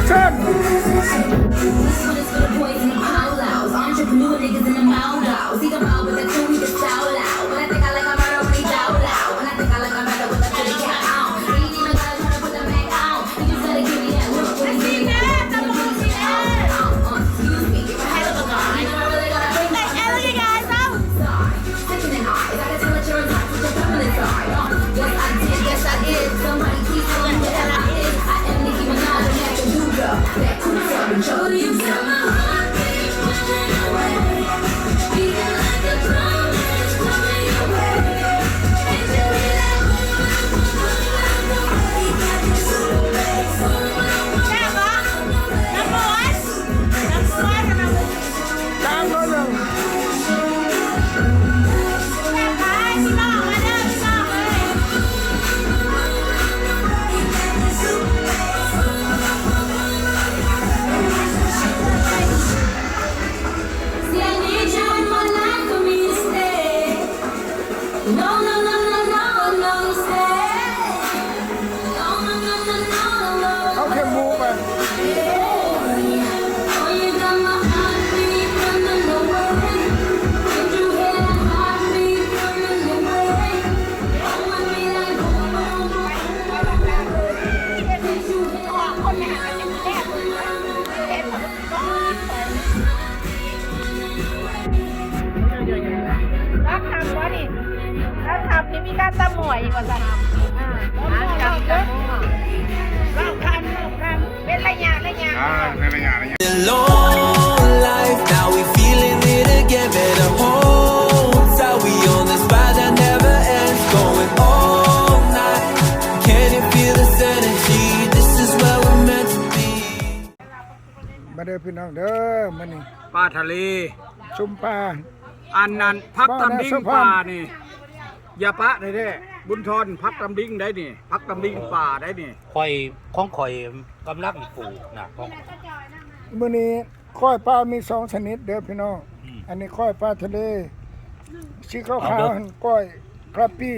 ເຊີນ. ລັກຄຳບໍ່ນີ້? ລັກຄຳນີ້ມີການຕຳໝວຍອີກວ່າຊັ້ນ. ອ່າ ລັກຄຳ ລັກຄຳ ເປັນໄລຍະ ໄລຍະ ອ່າ ເປັນໄລຍະ ໄລຍະ. ມາເດີພີ່ນ້ອງເດີ ມື້ນີ້ປາທະເລ ຊຸມປາ ອັນນັ້ນ ຜັກຕຳດິງປານີ້ ຢ່າປະແທ້ໆ ບຸນທອນ ຜັກຕຳດິງໄດ໋ນີ້ ຜັກຕຳດິງປາໄດ໋ນີ້. ຂ້ອຍ ຂອງຂ້ອຍກຳລັງປູກນະ ຂອງ ມື້ນີ້ກ້ອຍປາມີສອງຊະນິດເດີພີ່ນ້ອງ. ອືມ ອັນນີ້ກ້ອຍປາທະເລ ສີຂາວໆ ຫັ້ນກ້ອຍຄຣາປີ້.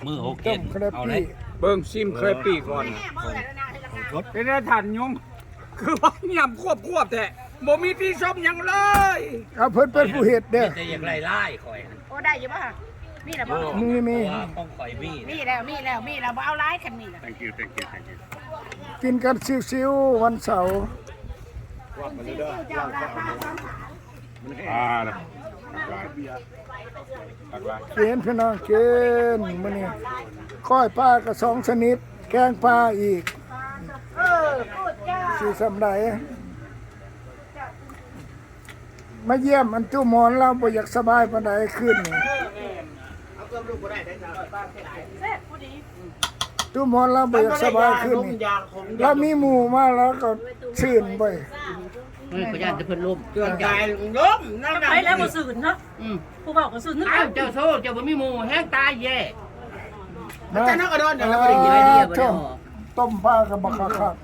ມື້ໂອເຄ ເອົາເລີຍ ເບິ່ງຊີມແຄຣປີ້ກ່ອນ. ເອີ ເປັນໄດທ່ານຍົງ? ຄືວ່າຍຳຄວບໆແທ້ ບໍ່ມີທີ່ຊົມຫຍັງເລີຍ. ເອົາ ເພິ່ນເປັນຜູ້ເຮັດເດ້ ມີແຕ່ຢາກໄລ່ລາຍຂ້ອຍ. ໂອ້ ໄດ້ຢູ່ບໍ່? ມີແລ້ວບໍ່? ມີ ມີ ເພາະວ່າຂອງຂ້ອຍມີ ມີແລ້ວ ມີແລ້ວ ມີແລ້ວ ບໍ່ເອົາຫຼາຍ ຄັນມີແລ້ວ. Thank you, thank you, thank you. ກິນກັນຊິວໆ ວັນເສົາ. ອ່າ ເຫັນພີ່ນ້ອງກິນ ມື້ນີ້ກ້ອຍປາກໍສອງຊະນິດ ແກງປາອີກ. ຊິສ່ຳໃດ ມາຢ້ຽມອັນຕູ້ໝອນ ລາວບໍ່ຢາກສະບາຍປານໃດຄືນນີ້. ຕູ້ໝອນລາວບໍ່ຢາກສະບາຍຄືນນີ້ ລາວມີໝູ່ມາລາວກໍຊື່ນເວີຍ. ເອີຍ ຂ້ອຍຢ້ານແຕ່ເພິ່ນລົ້ມ ເຈື່ອນໃຈລົ້ມ ນັ້ນນະ ໄປແລ້ວບໍ່ຊື່ນເນາະ. ອືມ ຜູ້ເວົ້າກໍຊື່ນ. ອ້າວ ເຈົ້າໂຊ ເຈົ້າບໍ່ມີໝູ່ແຮງຕາຍແຍ່. ນະ ເຈົ້ານະກະດອນ ເຈົ້າລະບໍ່ໄດ້ກິນ. ອ່າ ຕົ້ມປາກໍບັກຄັກ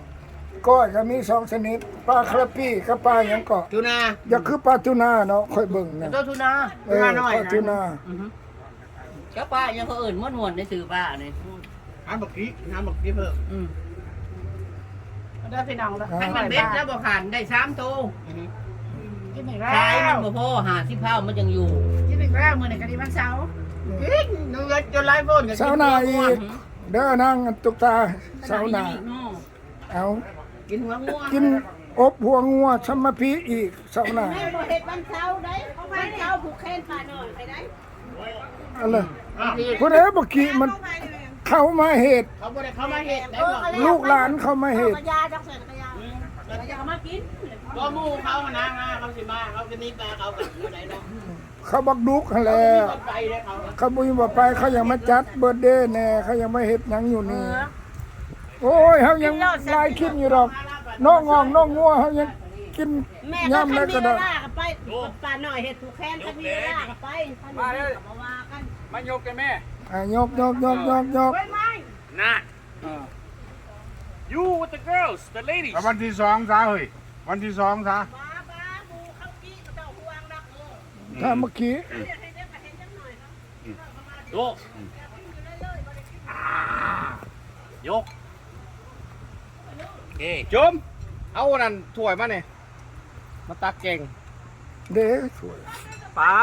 ໆ ກ້ອຍກໍມີສອງຊະນິດ ປາຄຣາປີ້ກັບປາຫຍັງເກາະ ທູນາ. ຢ່າຄືປາທູນາເນາະ ຂ້ອຍເບິ່ງນະ ໂຕທູນາ. ເອີ ປາທູນາ. ອືຮຶ ເຈົ້າ ປາຫຍັງເຂົາເອີ້ນມ່ວນໆ ໃນຊື່ປານີ້? ຫາບັກພີ ຫາບັກພີເພີ່ມ. ອືມ ມາເດີພີ່ນ້ອງເດີ ຄັນມັນເບັດແລ້ວບໍ່ຂັນໄດ້ສາມໂຕ. ກິນອີກແລ້ວ ຂາຍມັນບໍ່ພໍ ຫ້າສິບເທົ່າມັນຍັງຢູ່. ກິນອີກແລ້ວ ມື້ນີ້ກໍດີວັນເສົາ. ກິນເຫຼືອຈົນຫຼາຍຄົນກໍກິນ. ເສົາໜ້າອີກເດີນາງຕຸກຕາ ເສົາໜ້າ. ເອົາ ກິນຫົວງົວ ກິນອົບຫົວງົວສຳມະພີອີກເສົາໜ້າ. ແມ່ບໍ່ເຮັດວັນເສົາໄດ໋ ວັນເສົາຜູກແຂນປານ້ອຍໄປໄດ໋. ອັນນັ້ນ ຜູ້ໃດບັກຂີ້ມັນເຂົ້າມາເຮັດ ເຂົາບໍ່ໄດ້ເຂົ້າມາເຮັດໄດ້ບໍ່? ລູກຫຼານເຂົ້າມາເຮັດ. ເຂົາກໍຢ່າດອກ ເຂົາກໍຢ່າ ອືມ ເຂົາກໍຢ່າມາກິນ. ບໍ່ ໝູ່ເຂົາຫັ້ນນະ ເຂົາຊິມາ ເຂົາຊິມີປາເຂົາກໍບໍ່ໄດ້ເນາະ. ເຂົາບັກດຸກຫັ້ນແຫຼະ ເຂົາບໍ່ມີບ່ອນໄປເດ້ ເຂົາ ເຂົາບໍ່ມີບ່ອນໄປ ເຂົາຍັງມາຈັດເບີດເດແດ່ ເຂົາຍັງມາເຮັດຫຍັງຢູ່ນີ້. ເອີ ໂອ້ຍ ເຮົາຍັງຫຼາຍຄລິບຢູ່ດອກ ນ້ອງງອກນ້ອງງົວ ເຮົາຍັງກິນຍາມໃດກໍໄດ້. ແມ່ກໍຄັນມີເວລາກໍໄປ ປານ້ອຍເຮັດຜູກແຂນ ຄັນມີເວລາກໍໄປ ມາເດີ ມາຢົກກັນແມ່. ອ່າ ຍົກໆໆໆ ນະ You with the girls, the ladies. ວັນທີສອງຊະເຮີ້ຍ ວັນທີສອງຊະ. ຖ້າເມື່ອກີ້ ໂຍກ ອ່າ ຍົກ. ເອີ ຈົ່ມ ເອົາອັນນັ້ນຖ້ວຍມານີ້ ມາຕັກແກງ ເດ້ຖ້ວຍ ປາ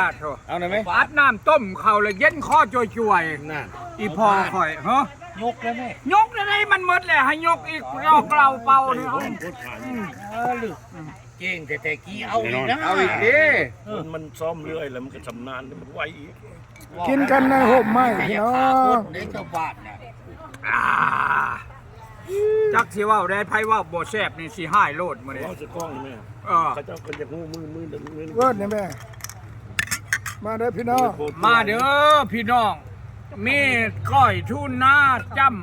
ດໂທ້ ເອົາໄດ້ໄໝ? ປາດ ນ້ຳຕົ້ມເຂົ້າແລ້ວເຢັນຄໍຈ່ວຍໆ ນັ້ນ ອີພໍ່ຂ້ອຍ ຮະ ຍົກໄດ້ໄໝ? ຍົກໄດ້ໄດ໋ ມັນໝົດແລ້ວ ໃຫ້ຍົກອີກ ຍອກເຫຼົ້າເປົ່ານີ້ ເອີ ເກັ່ງແທ້ໆ ກີເອົາອີກນະ ເອົາອີກເດ້ ເອີ ມັນຊ້ອມເລື້ອຍແລ້ວ ມັນກໍຊຳນານ ມັນໄວອີກ. ກິນກັນໃນຮົ່ມໄມ້ພີ່ນ້ອງ ເດ້ເຈົ້າບ້ານນະ ອ່າ ຈັກຊິເວົ້າໃດ ໃຜເວົ້າບໍ່ແຊບນີ້ຊິຮ້າຍໂລດມື້ນີ້ ເວົ້າໃສ່ກ້ອງແມ່ ເອີ ເຂົາເຈົ້າກໍຢາກຮູ້ມື້ ມື້ ມື້ ເອີ້ນແມ່ ມາເດີພີ່ນ້ອງ ມາເດີພີ່ນ້ອງ ມີກ້ອຍທູນາຈ້ຳ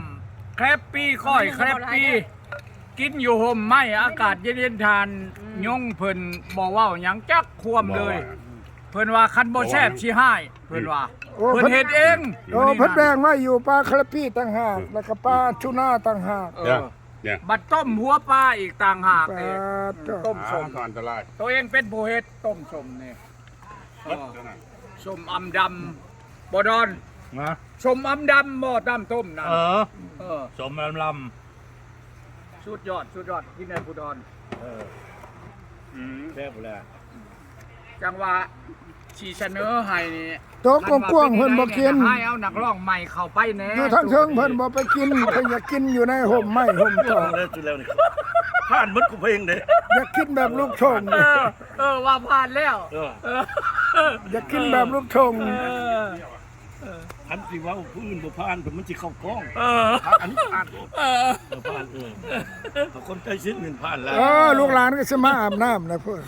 ແຄຣບປີ້ ກ້ອຍແຄຣບປີ້ ກິນຢູ່ຮົ່ມໄມ້ ອາກາດເຢັນໆ ທ່ານ ອືມ ຍົງເພິ່ນບໍ່ເວົ້າຫຍັງຈັກຄວາມເລີຍ ບໍ່ເວົ້າ ເພິ່ນວ່າຄັນບໍ່ແຊບຊິຮ້າຍ ເພິ່ນວ່າ ໂອ້ ເພິ່ນເຮັດເອງ ໂອ້ ເພິ່ນແບ່ງໄວ້ຢູ່ ປາຄາລາປີ້ຕ່າງຫາກ ແລ້ວກໍປາທູນາຕ່າງຫາກ ເອີ ບັດຕົ້ມຫົວປາອີກຕ່າງຫາກ ປາດໂທ້ ຕົ້ມສົ້ມ ອັນຕະລາຍ ໂຕເອງເປັນຜູ້ເຮັດຕົ້ມສົ້ມນີ້ ເອີ ສົ້ມອຳດຳ ບໍ່ດອນ ນະ ສົ້ມອຳດຳບໍ່ ຕຳຕົ້ມນະ ເອີ ເອີ ສົ້ມອຳດຳ ສຸດຍອດ ສຸດຍອດ ກິນໄດ້ຜູ້ດອນ ເອີ ອືມ ແຊບແລ້ວ ຈັ່ງວ່າຊິສະເໜີໃຫ້ນີ້ ໂຕະກວ້າງໆ ເພິ່ນບໍ່ກິນ ໃຫ້ເອົານັກຮ້ອງໃໝ່ເຂົ້າໄປແດ່ ຢູ່ທາງເທິງເພິ່ນບໍ່ໄປກິນ ເພິ່ນຢາກກິນຢູ່ໃນຮົ່ມໄມ້ຮົ່ມຕອກ ແລ້ວ ແລ້ວນີ້ ຜ່ານໝົດທຸກເພງເດ້ ຢາກກິນແບບລູກທົ່ງ ເອີ ເອີ ວ່າຜ່ານແລ້ວ ເອີ ເອີ ຢາກກິນແບບລູກທົ່ງ ເອີ ເອີ ຄັນຊິເວົ້າຜູ້ອື່ນບໍ່ຜ່ານ ມັນຊິເຂົ້າກ້ອງ ເອີ ອັນນີ້ຜ່ານ ເອີ ເອີ ຜ່ານ ເອີ ເອົາຄົນໃກ້ຊິດນີ້ຜ່ານແລ້ວ ເອີ ລູກຫຼານກໍຊິມາອາບນ້ຳແລ້ວພຸ້ນ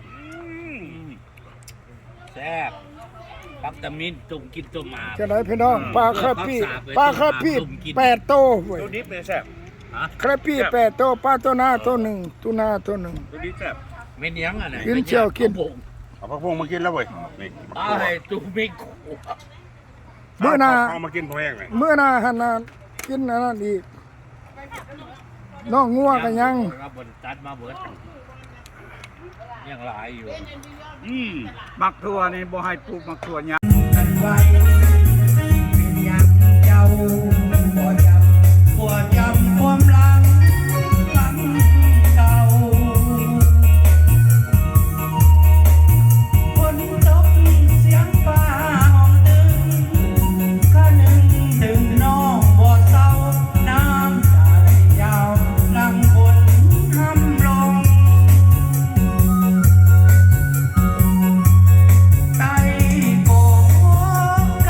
ອືມ ແຊບ ປັກຕາມິນ ຕົ້ມກິນຕົ້ມອາບ ຈັ່ງໃດພີ່ນ້ອງ ເອີ ປາຄາລາປີ້ ປາຄາລາປີ້ແປດໂຕເວີຍ ໂຕດິບນີ້ແຊບ ຮະ ຄາລາປີ້ແປດໂຕ ປາທູນາໂຕໜຶ່ງ ທູນາໂຕໜຶ່ງ ໂຕດິບແຊບ ແມ່ນຫຍັງອັນນັ້ນ ກິນສ່ຽວກິນ ເອົາຜັກບຸ້ງມາກິນແລ້ວເວີຍ ນີ້ ເອົາໃຫ້ຕູມິກ ມື້ໜ້າ ເອົາມາກິນພໍແຮງເລີຍ ມື້ໜ້າຫັ້ນນະ ກິນອັນນັ້ນອີກ ນ້ອງງົວກໍຍັງ ຍັງບໍ່ໄດ້ຕັດມາເບິດ ຍັງຫຼາຍຢູ່ ອືມ ໝາກຖົ່ວນີ້ບໍ່ໃຫ້ປູກໝາກຖົ່ວຫຍັງ ກັນໄວ້ ເປັນຫຍັງເຈົ້າບໍ່ຈຳ ບໍ່ຈຳຄວາມຫຼັງ ຫຼັງເກົ່າ ຝົນຕົກສຽງຟ້າຮ້ອງຕຶງ ຄະນຶງເຖິງນ້ອງບໍ່ເຊົາ ນ້ຳຕາໄຫຼຍາວຫຼັງຝົນຮຳລົງ ໃຕ້ໂກກ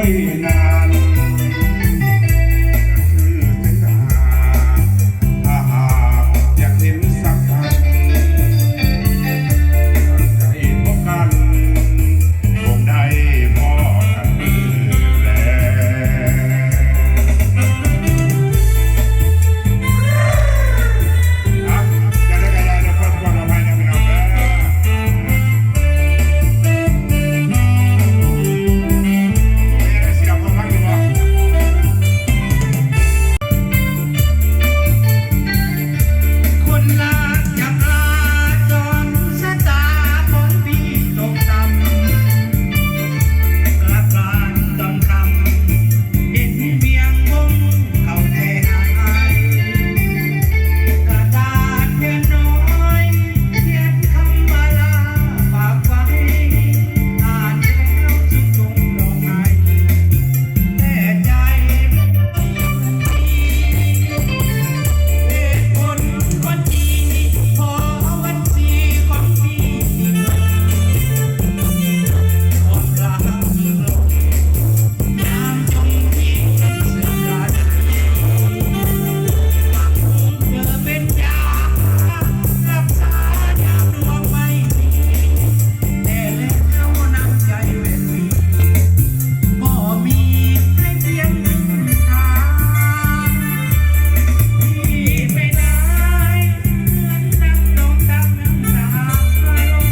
ນານ ຄືເປັນຫາ ຖ້າຫາກຢາກເຫັນສັກທ່ານ ໃຫ້ພົບກັນ ຄົງໄດ້ພໍ້ກັນມື້ແລ. ອ່ະ ຈັ່ງໃດກໍຢ່າໄດ້ເພິ່ນຄວາມອະໄພນະພີ່ນ້ອງເດີ. ຄົນລາກຈຳລາຈອນຊະຕາຂອງພີ່ຕົກຕ່ຳ ກະບານຕອນຄ່ຳ ເຫັນວຽງວົງເຂົ້າໃຈຫາຍ ກະດາດແຜ່ນນ້ອຍ ຂຽນຄຳວ່າລາຝາກໄວ້ ອ່ານແລ້ວຊິຈົງຮ້ອງໄຫ້ ແຕ່ໃຈ ເຫດຜົນຄົນດີ ຂໍບັນຊີຂອງພີ່ ຄວາມລັກທີ່ຫຼອກ ຍາມຈົນທີ່ເສຍດາຍ ເພື່ອເປັນຢາຮັກສາຍາມດວງໄມ້ດີ ແຕ່ແລ້ວນ້ຳໃຈແວ່ນວີ ບໍ່ມີໃຫ້ພຽງຄຶ່ງທາງ ທີ່ໄປໄດ້ ເໝືອນດັ່ງນ້ອງຕັ້ງຕາຮອ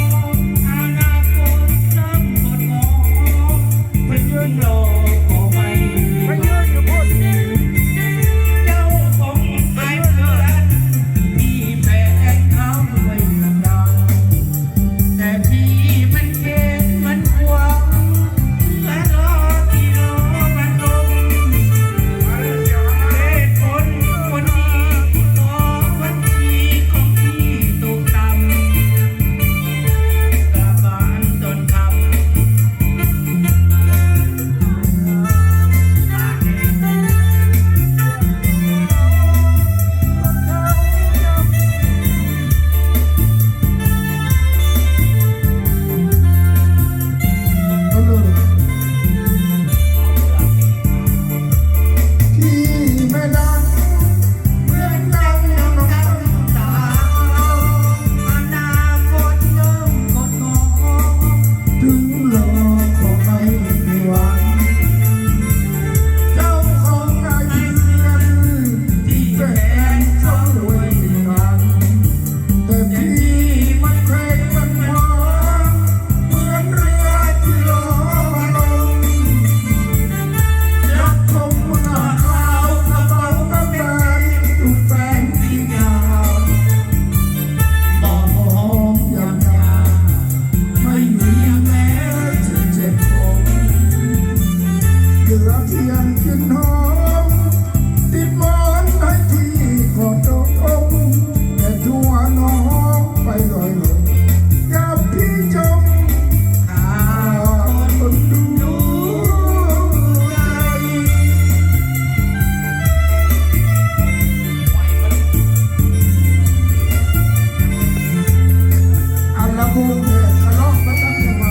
ອະນາຄົດເລີ່ມຄົດງອ ເພິ່ນຢືນລໍຂໍໄມ້ ເຈົ້າຄົງອາຍເພື່ອນ ທີ່ແບກເຂົາໄວ້ນຳດາວ ແຕ່ທີ່ມັນເຂດມັນຂວາງ ເພື່ອລໍທີ່ລໍບັນລົມ ເຫດຜົນຄົນດີ ຂໍວັນທີ່ຂອງພີ່ຕົກຕ່ຳ ກະບານຕອນຄ່ຳ. ທີ່ແມ່ນາງ ເມືອງດັງນ້ອງຕາວ ອະນາຄົດເລີ່ມຄົດງອ ເຖິງລໍກໍໄມ່ມີຫວັງ ເຈົ້າຂອງອາຍເຮືອນ ທີ່ແຟນເຂົາໄວ້ນານ ແຕ່ທີ່ມັນແຂວງມັນຫວາງ ເໝືອນເຮືອທີ່ລໍມາລົງ ຍັກຄົງເມືອຂ່າວກະເປົາກະແປ ຢູ່ແຂວງທີ່ຍາວ ບໍ່ຫອມຍາມຍາ ໄມ່ມີແມ້ຈະເຈັບປົນ ເຫຼືອພຽງກິ່ນຫອມ ຕິດໝອນໃຫ້ທີ່ຂໍຕົກລົງ ແຕ່ທົ່ວນ້ອງໄປລອຍລົງ ຢ່າພີ່ຈົ່ມຫາຄົນດູໃຈ. ອັນລະວົງແທ້ ກະລອກມາຕັ້ງແຕ່ວ່າ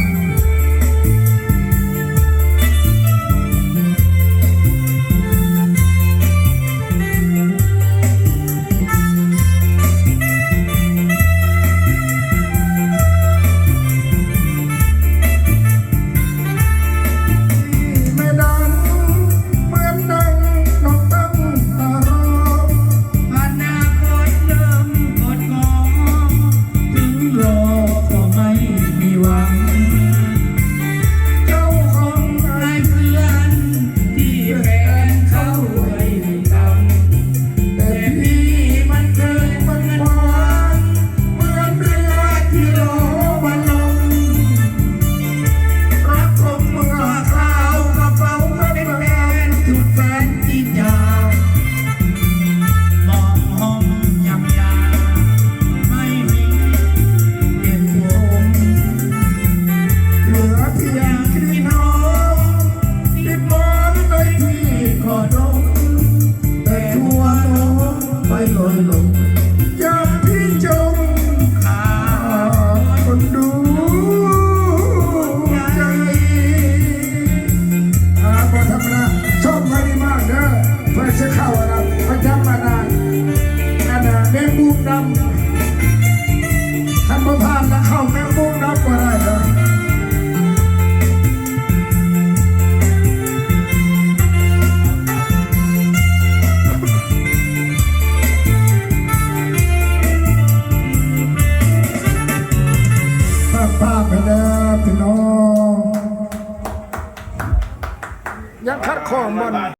ຍັງຂັດຂ້ອງບ່ອນ